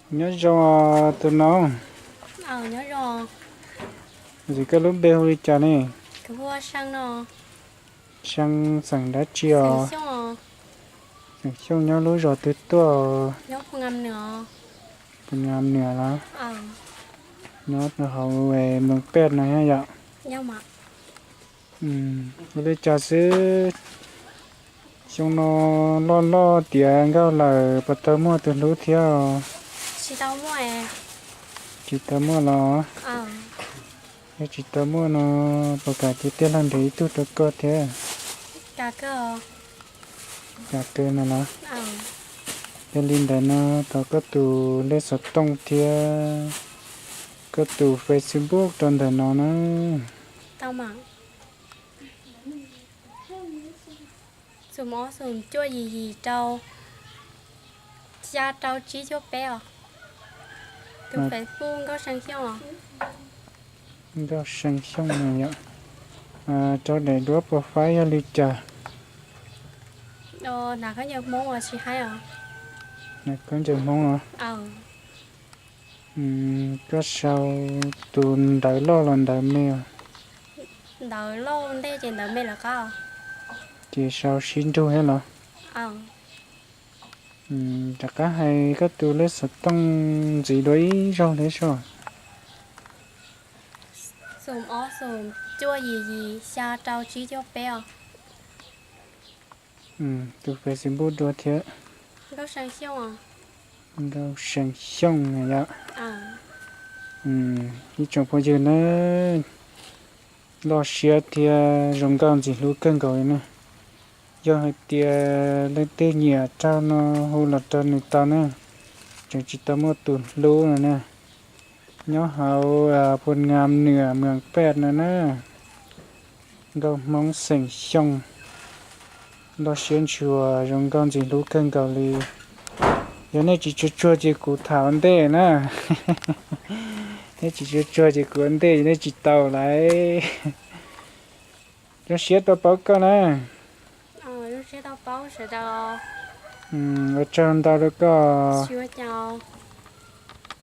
Nyob zoo tus noog. Txiv, koj lub npe hu li cas ne? See xeem dab tsi os? Xeem Xyooj. Nyob lub zos twg tuaj? Pus Nam Nwm los? Nyob hauv Moos Pej no thiab yom? Ua li cas xwb, xyoo no loj loj tiav nkauj lawm puas tau muaj tus hlub thiab? Tsis tau muaj los? Yog tsis tau muaj no, puas kam cia tiag los nrhiav ib tug rau koj thiab? Kam kawg no los? Yog li ntawd no thov koj tus lej xov tooj thiab koj tus Facebook rau ntawm no na. Xoom ob xoom cuaj yim yim rau xya rau tsib cuaj peb os. Tus Facebook Nkauj See Xyooj os. Nkauj See Xyooj no yom. Rau daim duab puas faib yog li cas? Hnav khaub ncaws Hmoob os. Khaub ncaws Hmoob los? Koj sau tus ntawv loj los ntawv me os? Ntawv loj ntej ces ntawv me lawv qab. Ces sau sib nrug thiab los? Rov qab hais koj tus lej xov tooj ntxiv dua ib zaug thiab soj. Xoom ob xoom cuaj yim yim xya rau tsib cuaj peb os. Tus Facebook dua thiab. Nkauj See Xyooj no yom. Ib tsoom phooj ywg na, loj siab thiab zoo nkauj ntxim hlub kawg nkaus li na. Yog hais tias leej twg nyiam raug no hu los raug nws tau na, tseem tsis tau muaj tus hlub no na. Nyob hauv Phu Nam Nwm, Moos Pej no na. Nkauj Hmoob xeem Xyooj, loj siab ntshua zoo nkauj ntxim hlub kawg nkaus li. Yog nej tsis tsuag tsuag ces kuv tham ua ntej na. Nej tsis tsuag tsuag ces kuv ua ntej, nej tsis tau lawm. Zoo siab tau paub koj na. Ua tsaug ntau rau koj.